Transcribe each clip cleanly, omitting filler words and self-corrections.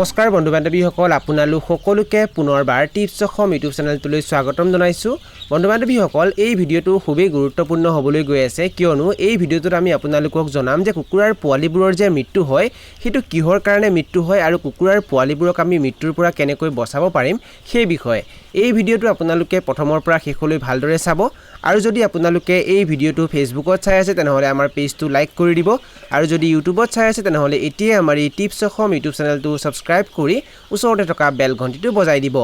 নমস্কাৰ বন্ধু বান্ধৱীসকল, আপোনালোক সকলোকে পুনৰবাৰ টিপছ অসম ইউটিউব চেনেলটোলৈ স্বাগতম জনাইছোঁ। বন্ধু বান্ধৱীসকল, এই ভিডিঅ'টো খুবেই গুৰুত্বপূৰ্ণ হ'বলৈ গৈ আছে, কিয়নো এই ভিডিঅ'টোত আমি আপোনালোকক জনাম যে কুকুৰাৰ পোৱালিবোৰৰ যে মৃত্যু হয়, সেইটো কিহৰ কাৰণে মৃত্যু হয় আৰু কুকুৰাৰ পোৱালিবোৰক আমি মৃত্যুৰ পৰা কেনেকৈ বচাব পাৰিম সেই বিষয়ে। এই ভিডিঅ'টো আপোনালোকে প্ৰথমৰ পৰা শেষলৈ ভালদৰে চাব আৰু যদি আপোনালোকে এই ভিডিঅ'টো ফেচবুকত চাই আছে, তেনেহ'লে আমাৰ পেজটো লাইক কৰি দিব আৰু যদি ইউটিউবত চাই আছে, তেনেহ'লে এতিয়াই আমাৰ এই টিপছ অসম ইউটিউব চেনেলটো ছাবস্ক্ৰাইব কৰি ওচৰতে থকা বেল ঘণ্টিটো বজাই দিব।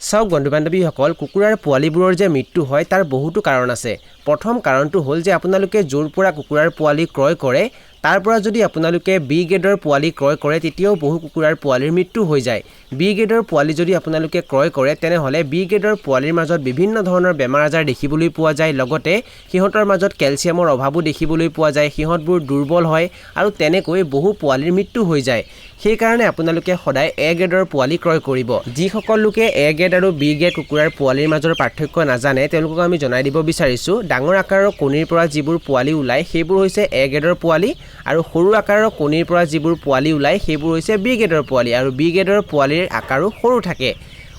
চাওক বন্ধু বান্ধৱীসকল, কুকুৰাৰ পোৱালিবোৰৰ যে মৃত্যু হয়, তাৰ বহুতো কাৰণ আছে। প্ৰথম কাৰণটো হ'ল যে আপোনালোকে য'ৰ পৰা কুকুৰাৰ পোৱালি ক্ৰয় কৰে, তাৰ পৰা যদি আপোনালোকে বি গ্ৰেডৰ পোৱালি ক্ৰয় কৰে, তেতিয়াও বহু কুকুৰাৰ পোৱালিৰ মৃত্যু হৈ যায়। বি গ্ৰেডৰ পোৱালি যদি আপোনালোকে ক্ৰয় কৰে, তেনেহ'লে বি গ্ৰেডৰ পোৱালিৰ মাজত বিভিন্ন ধৰণৰ বেমাৰ আজাৰ দেখিবলৈ পোৱা যায়। লগতে সিহঁতৰ মাজত কেলছিয়ামৰ অভাৱো দেখিবলৈ পোৱা যায়। সিহঁতবোৰ দুৰ্বল হয় আৰু তেনেকৈ বহু পোৱালিৰ মৃত্যু হৈ যায়। সেইকাৰণে আপোনালোকে সদায় এ গ্ৰেডৰ পোৱালি ক্ৰয় কৰিব। যিসকল লোকে এ গ্ৰেড আৰু বি গ্ৰেড কুকুৰাৰ পোৱালিৰ মাজৰ পাৰ্থক্য নাজানে, তেওঁলোকক আমি জনাই দিব বিচাৰিছোঁ, ডাঙৰ আকাৰৰ কণীৰ পৰা যিবোৰ পোৱালি ওলায়, সেইবোৰ হৈছে এ গ্ৰেডৰ পোৱালি আৰু সৰু আকাৰৰ কণীৰ পৰা যিবোৰ পোৱালি ওলায়, সেইবোৰ হৈছে বি গ্ৰেডৰ পোৱালি। আৰু বি গ্ৰেডৰ পোৱালিৰ আকাৰো সৰু থাকে।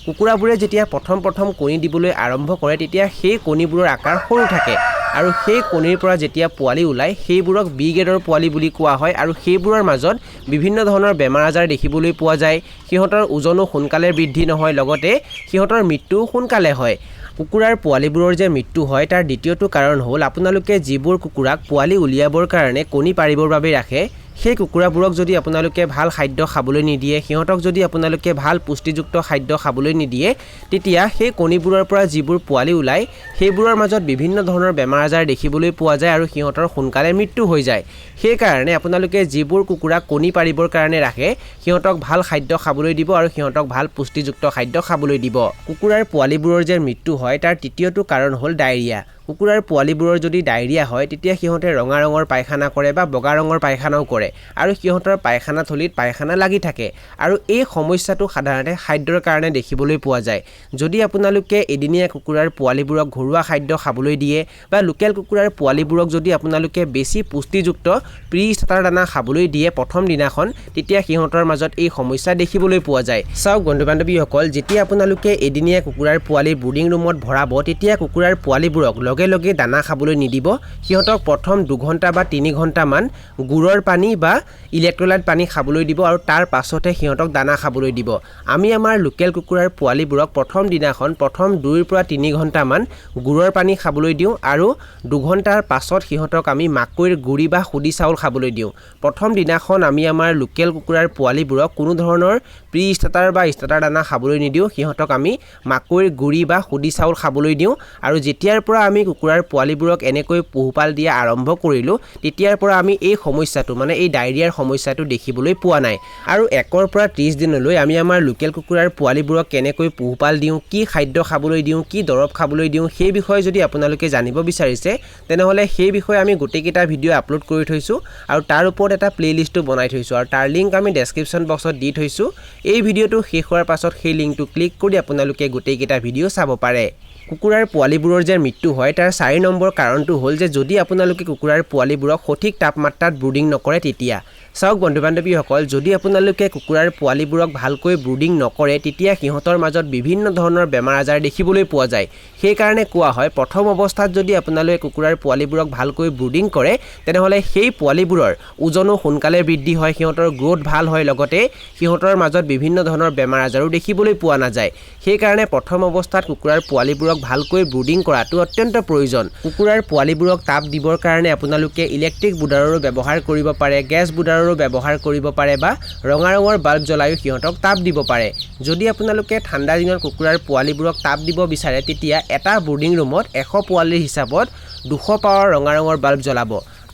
কুকুৰাবোৰে যেতিয়া প্ৰথম প্ৰথম কণী দিবলৈ আৰম্ভ কৰে, তেতিয়া সেই কণীবোৰৰ আকাৰ সৰু থাকে আৰু সেই কণীৰ পৰা যেতিয়া পোৱালি ওলায়, সেইবোৰক বি গ্ৰেডৰ পোৱালি বুলি কোৱা হয়। আৰু সেইবোৰৰ মাজত বিভিন্ন ধৰণৰ বেমাৰ আজাৰ দেখিবলৈ পোৱা যায়। সিহঁতৰ ওজনো সোনকালে বৃদ্ধি নহয়, লগতে সিহঁতৰ মৃত্যুও সোনকালে হয়। কুকুৰাৰ পোৱালিবোৰৰ যে মৃত্যু হয়, তাৰ দ্বিতীয়টো কাৰণ হ'ল আপোনালোকে যিবোৰ কুকুৰাক পোৱালি উলিয়াবৰ কাৰণে, কণী পাৰিবৰ বাবে ৰাখে, সেই কুকুৰাবোৰক যদি আপোনালোকে ভাল খাদ্য খাবলৈ নিদিয়ে, সিহঁতক যদি আপোনালোকে ভাল পুষ্টিযুক্ত খাদ্য খাবলৈ নিদিয়ে, তেতিয়া সেই কণীবোৰৰ পৰা যিবোৰ পোৱালি ওলায়, সেইবোৰৰ মাজত বিভিন্ন ধৰণৰ বেমাৰ আজাৰ দেখিবলৈ পোৱা যায় আৰু সিহঁতৰ সোনকালে মৃত্যু হৈ যায়। সেইকাৰণে আপোনালোকে যিবোৰ কুকুৰাক কণী পাৰিবৰ কাৰণে ৰাখে, সিহঁতক ভাল খাদ্য খাবলৈ দিব আৰু সিহঁতক ভাল পুষ্টিযুক্ত খাদ্য খাবলৈ দিব। কুকুৰাৰ পোৱালিবোৰৰ যে মৃত্যু হয়, তাৰ তৃতীয়টো কাৰণ হ'ল ডায়েৰিয়া। কুকুৰাৰ পোৱালিবোৰৰ যদি ডায়েৰিয়া হয়, তেতিয়া সিহঁতে ৰঙা ৰঙৰ পায়খানা কৰে বা বগা ৰঙৰ পায়খানাও কৰে আৰু সিহঁতৰ পায়খানা থলীত পায়খানা লাগি থাকে। আৰু এই সমস্যাটো সাধাৰণতে খাদ্যৰ কাৰণে দেখিবলৈ পোৱা যায়। যদি আপোনালোকে এদিনীয়া কুকুৰাৰ পোৱালিবোৰক ঘৰুৱা খাদ্য খাবলৈ দিয়ে বা লোকেল কুকুৰাৰ পোৱালিবোৰক যদি আপোনালোকে বেছি পুষ্টিযুক্ত প্ৰি ষ্টাৰ্টাৰ দানা খাবলৈ দিয়ে প্ৰথম দিনাখন, তেতিয়া সিহঁতৰ মাজত এই সমস্যা দেখিবলৈ পোৱা যায়। চাওক বন্ধু বান্ধৱীসকল, যেতিয়া আপোনালোকে এদিনীয়া কুকুৰাৰ পোৱালি ব্ৰুডিং ৰুমত ভৰাব, তেতিয়া কুকুৰাৰ পোৱালিবোৰক লগে লগে দানা খাবলৈ নিদিব। সিহঁতক প্ৰথম 2 ঘণ্টা বা 3 ঘণ্টামান গুড়ৰ পানী বা ইলেক্ট্ৰলাইট পানী খাবলৈ দিব আৰু তাৰ পাছতহে সিহঁতক দানা খাবলৈ দিব। আমি আমাৰ লোকেল কুকুৰাৰ পোৱালিবোৰক প্ৰথম দিনাখন প্ৰথম 2ৰ পৰা 3 ঘণ্টামান গুড়ৰ পানী খাবলৈ দিওঁ আৰু 2 ঘণ্টাৰ পাছত সিহঁতক আমি মাকৈৰ গুড়ি বা খুদি চাউল খাবলৈ দিওঁ। প্ৰথম দিনাখন আমি আমাৰ লোকেল কুকুৰাৰ পোৱালিবোৰক কোনো ধৰণৰ প্ৰি ষ্টাৰ্টাৰ বা ষ্টাৰ্টাৰ দানা খাবলৈ নিদিওঁ। সিহঁতক আমি মাকৈৰ গুড়ি বা খুদি চাউল খাবলৈ দিওঁ। আৰু যেতিয়াৰ পৰা আমি কুকুৰাৰ পোৱালিবোৰক এনেকৈ পোহপাল দিয়া আৰম্ভ কৰিলোঁ, তেতিয়াৰ পৰা আমি এই সমস্যাটো, মানে এই ডায়েৰিয়াৰ সমস্যাটো দেখিবলৈ পোৱা নাই। আৰু 1ৰ পৰা 30 দিনলৈ আমি আমাৰ লোকেল কুকুৰাৰ পোৱালিবোৰক কেনেকৈ পোহপাল দিওঁ, কি খাদ্য খাবলৈ দিওঁ, কি দৰৱ খাবলৈ দিওঁ, সেই বিষয়ে যদি আপোনালোকে জানিব বিচাৰিছে, তেনেহ'লে সেই বিষয়ে আমি গোটেইকেইটা ভিডিঅ' আপলোড কৰি থৈছোঁ আৰু তাৰ ওপৰত এটা প্লে'লিষ্টো বনাই থৈছোঁ আৰু তাৰ লিংক আমি ডেছক্ৰিপশ্যন বক্সত দি থৈছোঁ। এই ভিডিঅ'টো শেষ হোৱাৰ পাছত সেই লিংকটো ক্লিক কৰি আপোনালোকে গোটেইকেইটা ভিডিঅ' চাব পাৰে। কুকুৰাৰ পোৱালিবোৰৰ যে মৃত্যু হয়, তাৰ 4 নম্বৰ কাৰণটো হ'ল যে যদি আপোনালোকে কুকুৰাৰ পোৱালিবোৰক সঠিক তাপমাত্ৰাত ব্ৰুডিং নকৰে তেতিয়া। চাওক বন্ধু বান্ধৱীসকল, যদি আপোনালোকে কুকুৰাৰ পোৱালিবোৰক ভালকৈ ব্ৰুডিং নকৰে, তেতিয়া সিহঁতৰ মাজত বিভিন্ন ধৰণৰ বেমাৰ আজাৰ দেখিবলৈ পোৱা যায়। সেইকাৰণে কোৱা হয়, প্ৰথম অৱস্থাত যদি আপোনালোকে কুকুৰাৰ পোৱালিবোৰক ভালকৈ ব্ৰুডিং কৰে, তেনেহ'লে সেই পোৱালিবোৰৰ ওজনো সোনকালে বৃদ্ধি হয়, সিহঁতৰ গ্ৰ'থ ভাল হয়, লগতে সিহঁতৰ মাজত বিভিন্ন ধৰণৰ বেমাৰ আজাৰো দেখিবলৈ পোৱা নাযায়। সেইকাৰণে প্ৰথম অৱস্থাত কুকুৰাৰ পোৱালিবোৰক ভালকৈ ব্ৰুডিং কৰাটো অত্যন্ত প্ৰয়োজন। কুকুৰাৰ পোৱালিবোৰক তাপ দিবৰ কাৰণে আপোনালোকে ইলেক্ট্ৰিক ব্ৰুডাৰৰো ব্যৱহাৰ কৰিব পাৰে, গেছ ব্ৰুডাৰৰো ব্যৱহাৰ কৰিব পাৰে বা ৰঙা ৰঙৰ বাল্ব জ্বলায়ো সিহঁতক তাপ দিব পাৰে। যদি আপোনালোকে ঠাণ্ডা দিনত কুকুৰাৰ পোৱালিবোৰক তাপ দিব বিচাৰে, তেতিয়া এটা ব্ৰুডিং ৰুমত 100 পোৱালিৰ হিচাপত 200 পাৱাৰ ৰঙা ৰঙৰ বাল্ব জ্বলাব।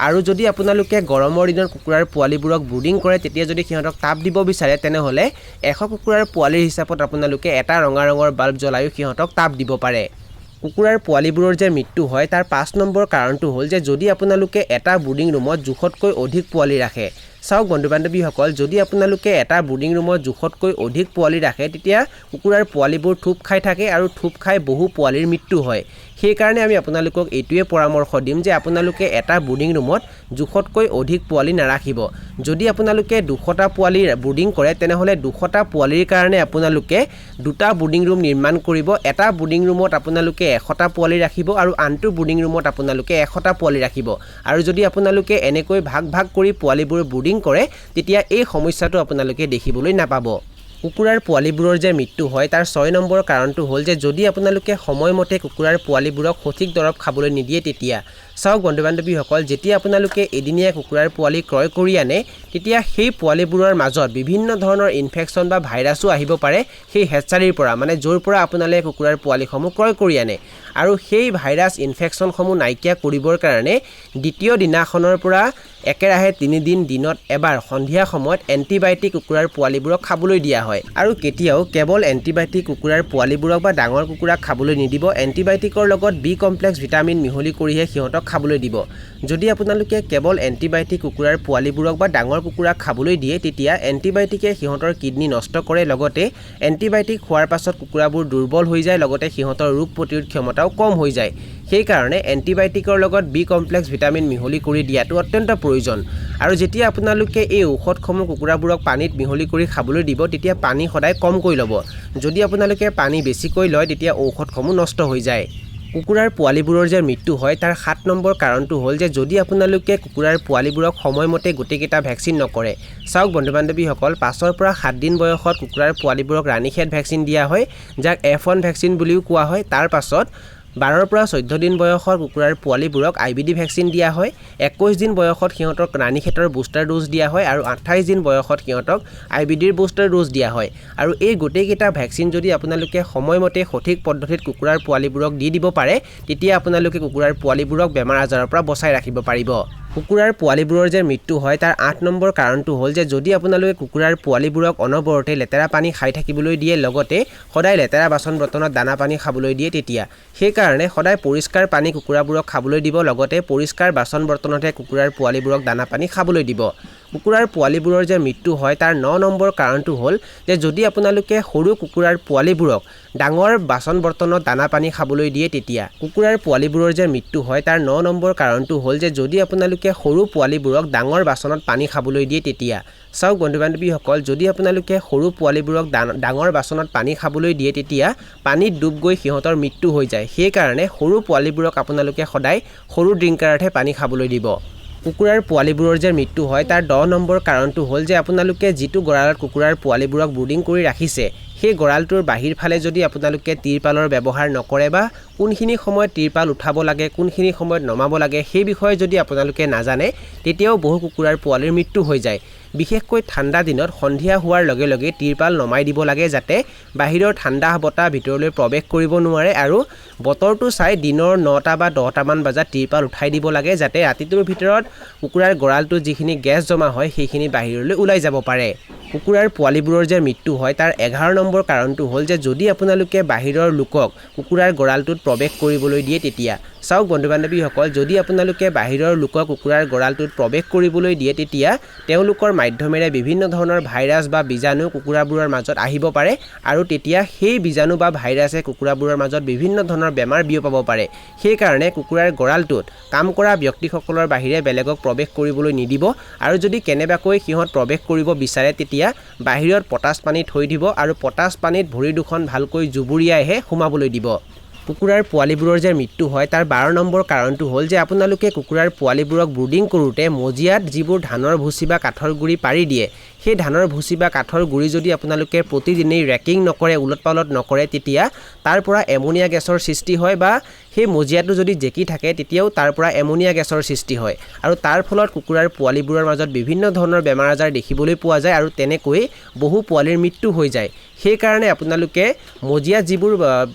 আৰু যদি আপোনালোকে গৰমৰ দিনত কুকুৰাৰ পোৱালিবোৰক ব্ৰুডিং কৰে, তেতিয়া যদি সিহঁতক তাপ দিব বিচাৰে, তেনেহ'লে 100 কুকুৰাৰ পোৱালিৰ হিচাপত আপোনালোকে এটা ৰঙা ৰঙৰ বাল্ব জ্বলায়ো সিহঁতক তাপ দিব পাৰে। কুকুৰাৰ পোৱালিবোৰৰ যে মৃত্যু হয়, তাৰ 5 নম্বৰ কাৰণটো হ'ল যে যদি আপোনালোকে এটা ব্ৰুডিং ৰুমত জোখতকৈ অধিক পোৱালি ৰাখে। চাওক বন্ধু বান্ধৱীসকল, যদি আপোনালোকে এটা ব্ৰুডিং ৰুমত জোখতকৈ অধিক পোৱালি ৰাখে, তেতিয়া কুকুৰাৰ পোৱালিবোৰ থূপ খাই থাকে আৰু থূপ খাই বহু পোৱালিৰ মৃত্যু হয়। সেইকাৰণে আমি আপোনালোকক এইটোৱে পৰামৰ্শ দিম যে আপোনালোকে এটা ব্ৰুডিং ৰুমত জোখতকৈ অধিক পোৱালি নাৰাখিব। যদি আপোনালোকে 200টা পোৱালি ব্ৰুডিং কৰে, তেনেহ'লে 200টা পোৱালিৰ কাৰণে আপোনালোকে দুটা ব্ৰুডিং ৰুম নিৰ্মাণ কৰিব। এটা ব্ৰুডিং ৰুমত আপোনালোকে 100টা পোৱালি ৰাখিব আৰু আনটো ব্ৰুডিং ৰুমত আপোনালোকে 100টা পোৱালি ৰাখিব। আৰু যদি আপোনালোকে এনেকৈ ভাগ ভাগ কৰি পোৱালিবোৰ ব্ৰুডিং কৰে, তেতিয়া এই সমস্যাটো আপোনালোকে দেখিবলৈ নাপাব। কুকুৰাৰ পোৱালিবোৰৰ যে মৃত্যু হয়, তাৰ 6 নম্বৰ কাৰণটো হ'ল যে যদি আপোনালোকে সময়মতে কুকুৰাৰ পোৱালিবোৰক সঠিক দৰৱ খাবলৈ নিদিয়ে তেতিয়া। চাওক বন্ধু বান্ধৱীসকল, যেতিয়া আপোনালোকে এদিনীয়া কুকুৰাৰ পোৱালি ক্ৰয় কৰি আনে, তেতিয়া সেই পোৱালিবোৰৰ মাজত বিভিন্ন ধৰণৰ ইনফেকশ্যন বা ভাইৰাছো আহিব পাৰে সেই হেচাৰীৰ পৰা, মানে য'ৰ পৰা আপোনালোকে কুকুৰাৰ পোৱালিসমূহ ক্ৰয় কৰি আনে। আৰু সেই ভাইৰাছ ইনফেকশ্যনসমূহ নাইকিয়া কৰিবৰ কাৰণে দ্বিতীয় দিনাখনৰ পৰা একেৰাহে 3 দিন দিনত এবাৰ সন্ধিয়া সময়ত এণ্টিবায়'টিক কুকুৰাৰ পোৱালিবোৰক খাবলৈ দিয়া হয়। আৰু কেতিয়াও কেৱল এণ্টিবায়'টিক কুকুৰাৰ পোৱালিবোৰক বা ডাঙৰ কুকুৰাক খাবলৈ নিদিব। এণ্টিবায়'টিকৰ লগত বি কমপ্লেক্স ভিটামিন মিহলি কৰিহে সিহঁতক খাবলৈ দিব। যদি আপোনালোকে কেৱল এণ্টিবায়'টিক কুকুৰাৰ পোৱালিবোৰক বা ডাঙৰ কুকুৰাক খাবলৈ দিয়ে, তেতিয়া এণ্টিবায়'টিকে সিহঁতৰ কিডনী নষ্ট কৰে, লগতে এণ্টিবায়'টিক খোৱাৰ পাছত কুকুৰাবোৰ দুৰ্বল হৈ যায়, লগতে সিহঁতৰ ৰোগ প্ৰতিৰোধ ক্ষমতাও কম হৈ যায়। সেইকাৰণে এণ্টিবায়'টিকৰ লগত বি কমপ্লেক্স ভিটামিন মিহলি কৰি দিয়াটো অত্যন্ত প্ৰয়োজন। আৰু যেতিয়া আপোনালোকে এই ঔষধসমূহ কুকুৰাবোৰক পানীত মিহলি কৰি খাবলৈ দিব, তেতিয়া পানী সদায় কমকৈ ল'ব। যদি আপোনালোকে পানী বেছিকৈ লয়, তেতিয়া ঔষধসমূহ নষ্ট হৈ যায়। কুকুৰাৰ পোৱালিবোৰৰ যে মৃত্যু হয়, তাৰ 7 নম্বৰ কাৰণটো হ'ল যে যদি আপোনালোকে কুকুৰাৰ পোৱালিবোৰক সময়মতে গোটেইকেইটা ভেকচিন নকৰে। চাওক বন্ধু বান্ধৱীসকল, 5ৰ পৰা 7 দিন বয়সত কুকুৰাৰ পোৱালিবোৰক ৰাণীখেত ভেকচিন দিয়া হয়, যাক F1 vaccine বুলিও কোৱা হয়। তাৰ পাছত 12ৰ পৰা 14 দিন বয়সৰ কুকুৰাৰ পোৱালিবোৰক আইবিডি ভেকচিন দিয়া হয়। 21 দিন বয়সত সিহঁতক ৰাণীখেতৰ বুষ্টাৰ ড'জ দিয়া হয় আৰু 28 দিন বয়সত সিহঁতক আইবিডিৰ বুষ্টাৰ ড'জ দিয়া হয়। আৰু এই গোটেইকেইটা ভেকচিন যদি আপোনালোকে সময়মতে সঠিক পদ্ধতিত কুকুৰাৰ পোৱালিবোৰক দি দিব পাৰে, তেতিয়া আপোনালোকে কুকুৰাৰ পোৱালিবোৰক বেমাৰ আজাৰৰ পৰা বচাই ৰাখিব পাৰিব। কুকুৰাৰ পোৱালিবোৰৰ যে মৃত্যু হয়, তাৰ 8 নম্বৰ কাৰণটো হ'ল যে যদি আপোনালোকে কুকুৰাৰ পোৱালিবোৰক অনবৰতে লেতেৰা পানী খাই থাকিবলৈ দিয়ে, লগতে সদায় লেতেৰা বাচন বৰ্তনত দানা পানী খাবলৈ দিয়ে তেতিয়া। সেইকাৰণে সদায় পৰিষ্কাৰ পানী কুকুৰাবোৰক খাবলৈ দিব, লগতে পৰিষ্কাৰ বাচন বৰ্তনতহে কুকুৰাৰ পোৱালিবোৰক দানা পানী খাবলৈ দিব। কুকুৰাৰ পোৱালিবোৰৰ যে মৃত্যু হয়, তাৰ 9 নম্বৰ কাৰণটো হ'ল যে যদি আপোনালোকে সৰু কুকুৰাৰ পোৱালিবোৰক ডাঙৰ বাচন বৰ্তনত দানা পানী খাবলৈ দিয়ে তেতিয়া। কুকুৰাৰ পোৱালিবোৰৰ যে মৃত্যু হয়, তাৰ 9 নম্বৰ কাৰণটো হ'ল যে যদি আপোনালোকে সৰু পোৱালিবোৰক ডাঙৰ বাচনত পানী খাবলৈ দিয়ে তেতিয়া। চাওক বন্ধু বান্ধৱীসকল, যদি আপোনালোকে সৰু পোৱালিবোৰক ডাঙৰ বাচনত পানী খাবলৈ দিয়ে, তেতিয়া পানীত ডুব গৈ সিহঁতৰ মৃত্যু হৈ যায়। সেইকাৰণে সৰু পোৱালিবোৰক আপোনালোকে সদায় সৰু ড্ৰিংকাৰতহে পানী খাবলৈ দিব। কুকুৰাৰ পোৱালিবোৰৰ যে মৃত্যু হয়, তাৰ 10 নম্বৰ কাৰণটো হ'ল যে আপোনালোকে যিটো গঁৰালত কুকুৰাৰ পোৱালিবোৰক ব্ৰুডিং কৰি ৰাখিছে, সেই গঁৰালটোৰ বাহিৰ ফালে যদি আপোনালোকে তিৰপালৰ ব্যৱহাৰ নকৰে বা কোনখিনি সময়ত তিৰপাল উঠাব লাগে, কোনখিনি সময়ত নমাব লাগে, সেই বিষয়ে যদি আপোনালোকে নাজানে, তেতিয়াও বহু কুকুৰাৰ পোৱালিৰ মৃত্যু হৈ যায়। বিশেষকৈ ঠাণ্ডা দিনত সন্ধিয়া হোৱাৰ লগে লগে তিৰপাল নমাই দিব লাগে, যাতে বাহিৰৰ ঠাণ্ডা বতাহ ভিতৰলৈ প্ৰৱেশ কৰিব নোৱাৰে। আৰু বতৰটো চাই দিনৰ 9টা বা 10টামান বজাত তিৰপাল উঠাই দিব লাগে, যাতে ৰাতিটোৰ ভিতৰত কুকুৰাৰ গঁৰালটোত যিখিনি গেছ জমা হয়, সেইখিনি বাহিৰলৈ ওলাই যাব পাৰে। কুকুৰাৰ পোৱালিবোৰৰ যে মৃত্যু হয়, তাৰ 11 নম্বৰ কাৰণটো হ'ল যে যদি আপোনালোকে বাহিৰৰ লোকক কুকুৰাৰ গঁৰালটোত প্ৰৱেশ কৰিবলৈ দিয়ে তেতিয়া। চাওক বন্ধু বান্ধৱীসকল, যদি আপোনালোকে বাহিৰৰ লোকক কুকুৰাৰ গঁৰালটোত প্ৰৱেশ কৰিবলৈ দিয়ে, তেতিয়া তেওঁলোকৰ মাধ্যমেৰে বিভিন্ন ধৰণৰ ভাইৰাছ বা বীজাণু কুকুৰাবোৰৰ মাজত আহিব পাৰে আৰু তেতিয়া সেই বীজাণু বা ভাইৰাছে কুকুৰাবোৰৰ মাজত বিভিন্ন ধৰণৰ বেমাৰ বিয়পাব পাৰে। সেইকাৰণে কুকুৰাৰ গঁৰালটোত কাম কৰা ব্যক্তিসকলৰ বাহিৰে বেলেগক প্ৰৱেশ কৰিবলৈ নিদিব। আৰু যদি কেনেবাকৈ সিহঁত প্ৰৱেশ কৰিব বিচাৰে, তেতিয়া বাহিৰত পটাচ পানী থৈ দিব আৰু পটাচ পানীত ভৰি দুখন ভালকৈ জুবুৰিয়াইহে সোমাবলৈ দিব। কুকুৰাৰ পোৱালিবোৰৰ যে মৃত্যু হয়, তাৰ 12 নম্বৰ কাৰণটো হ'ল যে আপোনালোকে কুকুৰাৰ পোৱালিবোৰক ব্ৰুডিং কৰোঁতে মজিয়াত যিবোৰ ধানৰ ভুচি বা কাঠৰ গুড়ি পাৰি দিয়ে, সেই ধানৰ ভুচি বা কাঠৰ গুড়ি যদি আপোনালোকে প্ৰতিদিনেই ৰেকিং নকৰে, ওলট পালট নকৰে, তেতিয়া তাৰ পৰা এমনিয়া গেছৰ সৃষ্টি হয় বা সেই মজিয়াটো যদি জেকি থাকে, তেতিয়াও তাৰ পৰা এমনিয়া গেছৰ সৃষ্টি হয় আৰু তাৰ ফলত কুকুৰাৰ পোৱালিবোৰৰ মাজত বিভিন্ন ধৰণৰ বেমাৰ আজাৰ দেখিবলৈ পোৱা যায় আৰু তেনেকৈয়ে বহু পোৱালিৰ মৃত্যু হৈ যায়। সেইকাৰণে আপোনালোকে মজিয়াত যিবোৰ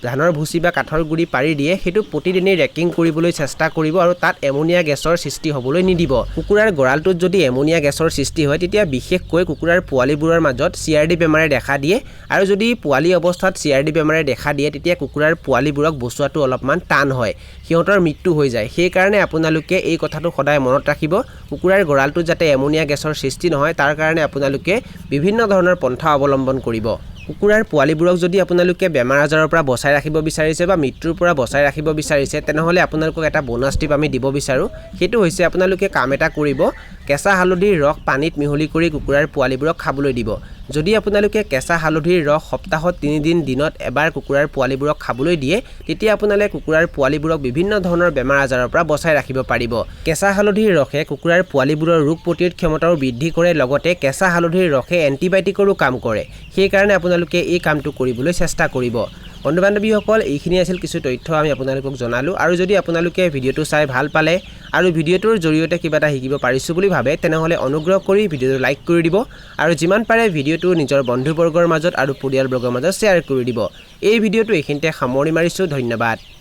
ধানৰ ভুচি বা কাঠৰ গুড়ি পাৰি দিয়ে, সেইটো প্ৰতিদিনেই ৰেকিং কৰিবলৈ চেষ্টা কৰিব আৰু তাত এমনিয়া গেছৰ সৃষ্টি হ'বলৈ নিদিব। কুকুৰাৰ গঁৰালটোত যদি এমনিয়া গেছৰ সৃষ্টি হয়, তেতিয়া বিশেষকৈ কুকুৰাৰ কুকুৰাৰ পোৱালিবোৰৰ মাজত চিআৰডি বেমাৰে দেখা দিয়ে আৰু যদি পোৱালি অৱস্থাত চিআৰডি বেমাৰে দেখা দিয়ে, তেতিয়া কুকুৰাৰ পোৱালিবোৰক বচোৱাটো অলপমান টান হয়, সিহঁতৰ মৃত্যু হৈ যায়। সেইকাৰণে আপোনালোকে এই কথাটো সদায় মনত ৰাখিব, কুকুৰাৰ গঁৰালটোত যাতে এমনিয়া গেছৰ সৃষ্টি নহয়, তাৰ কাৰণে আপোনালোকে বিভিন্ন ধৰণৰ পন্থা অৱলম্বন কৰিব। কুকুৰাৰ পোৱালিবোৰক যদি আপোনালোকে বেমাৰ আজাৰৰ পৰা বচাই ৰাখিব বিচাৰিছে বা মৃত্যুৰ পৰা বচাই ৰাখিব বিচাৰিছে, তেনেহ'লে আপোনালোকক এটা ব'নাছ টিপ আমি দিব বিচাৰোঁ। সেইটো হৈছে, আপোনালোকে কাম এটা কৰিব, কেঁচা হালধিৰ ৰস পানীত মিহলি কৰি কুকুৰাৰ পোৱালিবোৰক খাবলৈ দিব। যদি আপোনালোকে কেঁচা হালধিৰ ৰস সপ্তাহত 3 দিন দিনত এবাৰ কুকুৰাৰ পোৱালিবোৰক খাবলৈ দিয়ে, তেতিয়া আপোনালোকে কুকুৰাৰ পোৱালিবোৰক বিভিন্ন ধৰণৰ বেমাৰ আজাৰৰ পৰা বচাই ৰাখিব পাৰিব। কেঁচা হালধিৰ ৰসে কুকুৰাৰ পোৱালিবোৰৰ ৰোগ প্ৰতিৰোধ ক্ষমতাও বৃদ্ধি কৰে, লগতে কেঁচা হালধিৰ ৰসে এণ্টিবায়'টিকৰো কাম কৰে। সেইকাৰণে আপোনালোকে এই কামটো কৰিবলৈ চেষ্টা কৰিব। বন্ধু বান্ধৱীসকল, এইখিনি আছিল কিছু তথ্য আমি আপোনালোকক জনালোঁ। আৰু যদি আপোনালোকে ভিডিঅ'টো চাই ভাল পালে আৰু ভিডিঅ'টোৰ জৰিয়তে কিবা এটা শিকিব পাৰিছোঁ বুলি ভাবে, তেনেহ'লে অনুগ্ৰহ কৰি ভিডিঅ'টো লাইক কৰি দিব আৰু যিমান পাৰে ভিডিঅ'টো নিজৰ বন্ধুবৰ্গৰ মাজত আৰু পৰিয়ালবৰ্গৰ মাজত শ্বেয়াৰ কৰি দিব। এই ভিডিঅ'টো এইখিনিতে সামৰণি মাৰিছোঁ। ধন্যবাদ।